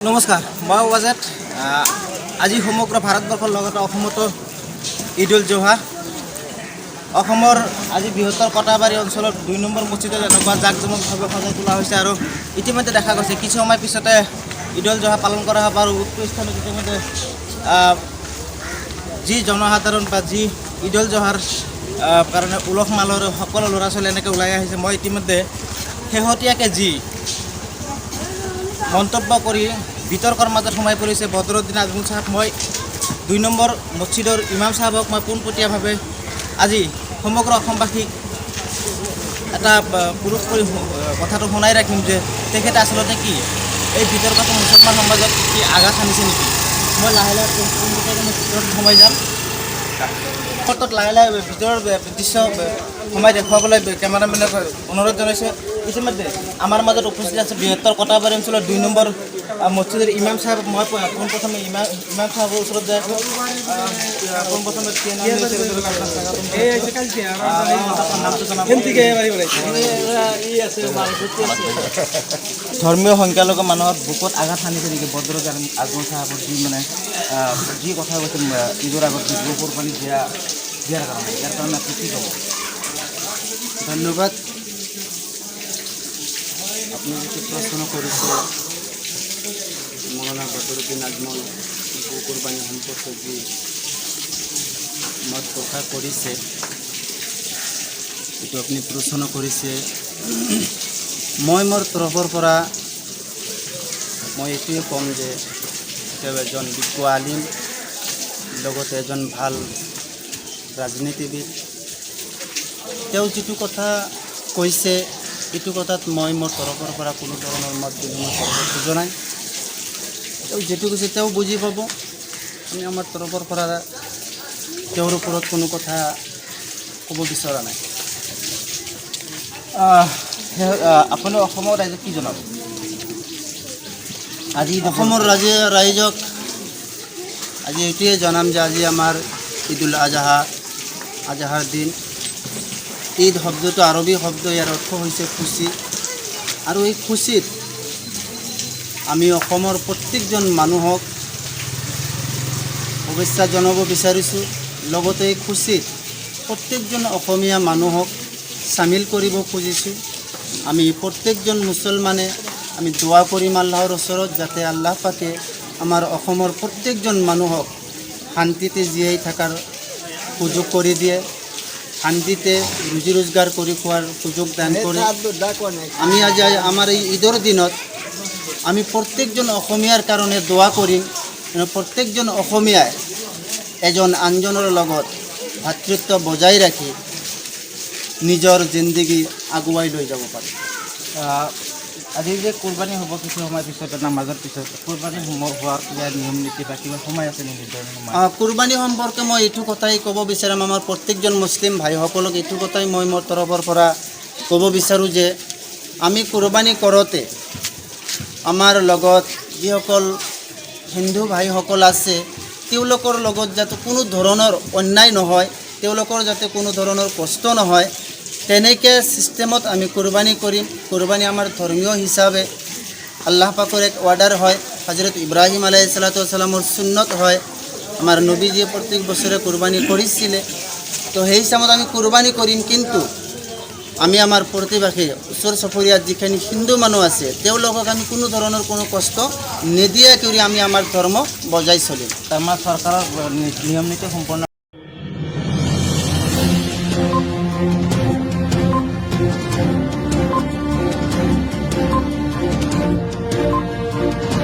নমস্কাৰ, মই ৱাজেদ। আজি সমগ্ৰ ভাৰতবৰ্ষৰ লগতে অসমতো ঈদ উল জোহা। অসমৰ আজি বৃহত্তৰ কটাবাৰী অঞ্চলত 2 নম্বৰ মছজিদত এনেকুৱা জাক জমকভাৱে সজাই তোলা হৈছে আৰু ইতিমধ্যে দেখা গৈছে, কিছু সময় পিছতে ঈদ উল জোহা পালন কৰা হ'ব। আৰু উক্ত স্থানত ইতিমধ্যে যি জনসাধাৰণ বা যি ঈদ উল জোহাৰ কাৰণে উলহ মালহৰে সকলো ল'ৰা ছোৱালী এনেকৈ ওলাই আহিছে। মই ইতিমধ্যে শেহতীয়াকৈ যি মন্তব্য কৰি বিতৰ্কৰ মাজত সোমাই পৰিছে বদৰুদ্দিন আজমল চাহাব, মই 2 নম্বৰ মছজিদৰ ইমাম চাহাবক মই পোনপটীয়াভাৱে আজি সমগ্ৰ অসমবাসীক এটা পুৰুষ কৰি কথাটো শুনাই ৰাখিম যে তেখেতে আচলতে কি এই বিতৰ্কটো মুছলমান সমাজত কি আঘাত সানিছে নেকি। মই লাহে লাহে পোনপটীয়াকৈ মই ভিতৰত সোমাই যাম। মুহূৰ্তত লাহে লাহে ভিতৰৰ দৃশ্য সোমাই দেখুৱাবলৈ কেমেৰামেনক অনুৰোধ জনাইছে। ইতিমধ্যে আমাৰ মাজত উপস্থিত আছে বৃহত্তৰ কটাবাৰী অঞ্চলৰ 2 নম্বৰ মছজিদৰ ইমাম চাহেব। মই পোনপ্ৰথমে ইমাম চাহেবৰ ওচৰত যাই আছোঁ। পোনপ্ৰথমে কি নাম লৈছে, আপোনাক স্বাগতম জনাইছোঁ। আপোনাৰ নামটো জনাব। ধৰ্মীয় সংখ্যালঘু মানুহৰ বুকুত আঘাত সানিছে নেকি বদৰুদ্দিন আজমল চাহাবৰ যি মানে যি কথা কৈছে, ঈদৰ আগত গৰু কোৰবানী দিয়াৰ কাৰণে, ইয়াৰ কাৰণে আপুনি কি ক'ব? ধন্যবাদ। আপুনি যিটো প্ৰশ্ন কৰিছে, মৌলানা বদৰুদ্দিন আজমল গো কোৰবানী সম্পৰ্কে যি মত প্ৰকাশ কৰিছে, এইটো আপুনি প্ৰশ্ন কৰিছে। মই মোৰ তৰফৰ পৰা মই এইটোৱে ক'ম যে তেওঁ এজন বিজ্ঞ আলিম, লগতে এজন ভাল ৰাজনীতিবিদ। তেওঁ যিটো কথা কৈছে, এইটো কথাত মই মোৰ তৰফৰ পৰা কোনো ধৰণৰ মত বিনিময় কৰিব খোজা নাই। তেওঁ যিটো কৈছে তেওঁ বুজি পাব। আমি আমাৰ তৰফৰ পৰা তেওঁৰ ওপৰত কোনো কথা ক'ব বিচৰা নাই। আপুনি অসমৰ ৰাইজক কি জনাব আজি? অসমৰ ৰাইজক আজি এইটোৱে জনাম যে আজি আমাৰ ঈদুল আজহা, আজহাৰ দিন। ঈদ শব্দটো আৰবী শব্দ, ইয়াৰ অৰ্থ হৈছে খুচি। আৰু এই খুচিত আমি অসমৰ প্ৰত্যেকজন মানুহক শুভেচ্ছা জনাব বিচাৰিছোঁ। লগতে এই খুচিত প্ৰত্যেকজন অসমীয়া মানুহক চামিল কৰিব খুজিছোঁ। আমি প্ৰত্যেকজন মুছলমানে আমি দোৱা কৰিম আল্লাহৰ ওচৰত, যাতে আল্লাহ পাকে আমাৰ অসমৰ প্ৰত্যেকজন মানুহক শান্তিতে জীয়াই থকাৰ সুযোগ কৰি দিয়ে, শান্তিতে ৰুজি ৰোজগাৰ কৰি খোৱাৰ সুযোগ দান কৰে। আমি আজি আমাৰ এই ঈদৰ দিনত আমি প্ৰত্যেকজন অসমীয়াৰ কাৰণে দোৱা কৰিম, প্ৰত্যেকজন অসমীয়াই এজন আনজনৰ লগত ভাতৃত্ব বজাই ৰাখি নিজৰ জিন্দগী আগুৱাই লৈ যাব পাৰে। আজি যে কোৰবানী হ'ব কিছু সময় পিছত, নামাজৰ পিছত, কোৰবানী হোৱাৰ কিবা নিয়ম নীতি বা কিবা সময় আছে নেকি, নিৰ্ধাৰণ সময়? কুৰবানী সম্পৰ্কে মই এইটো কথাই ক'ব বিচাৰিম, আমাৰ প্ৰত্যেকজন মুছলিম ভাইসকলক এইটো কথাই মই মোৰ তৰফৰ পৰা ক'ব বিচাৰোঁ যে আমি কুৰবানী কৰোঁতে আমাৰ লগত যিসকল হিন্দু ভাইসকল আছে, তেওঁলোকৰ লগত যাতে কোনো ধৰণৰ অন্যায় নহয়, তেওঁলোকৰ যাতে কোনো ধৰণৰ কষ্ট নহয়, তেনেকৈ ছিষ্টেমত আমি কুৰবানী কৰিম। কুৰবানী আমাৰ ধৰ্মীয় হিচাপে আল্লাহ পাকৰ এক অৰ্ডাৰ হয়, হজৰত ইব্ৰাহিম আলাইহি ছালামৰ সুন্নত হয়। আমাৰ নবীজীয়ে প্ৰত্যেক বছৰে কুৰবানী কৰিছিলে। তো সেই হিচাপত আমি কুৰবানী কৰিম, কিন্তু আমি আমাৰ প্ৰতিবাসী ওচৰ চুবুৰীয়াত যিখিনি হিন্দু মানুহ আছে, তেওঁলোকক আমি কোনো ধৰণৰ কোনো কষ্ট নিদিয়া কৰি আমি আমাৰ ধৰ্ম বজাই চলিম। আমাৰ চৰকাৰৰ নিয়ম নীতি সম্পূৰ্ণ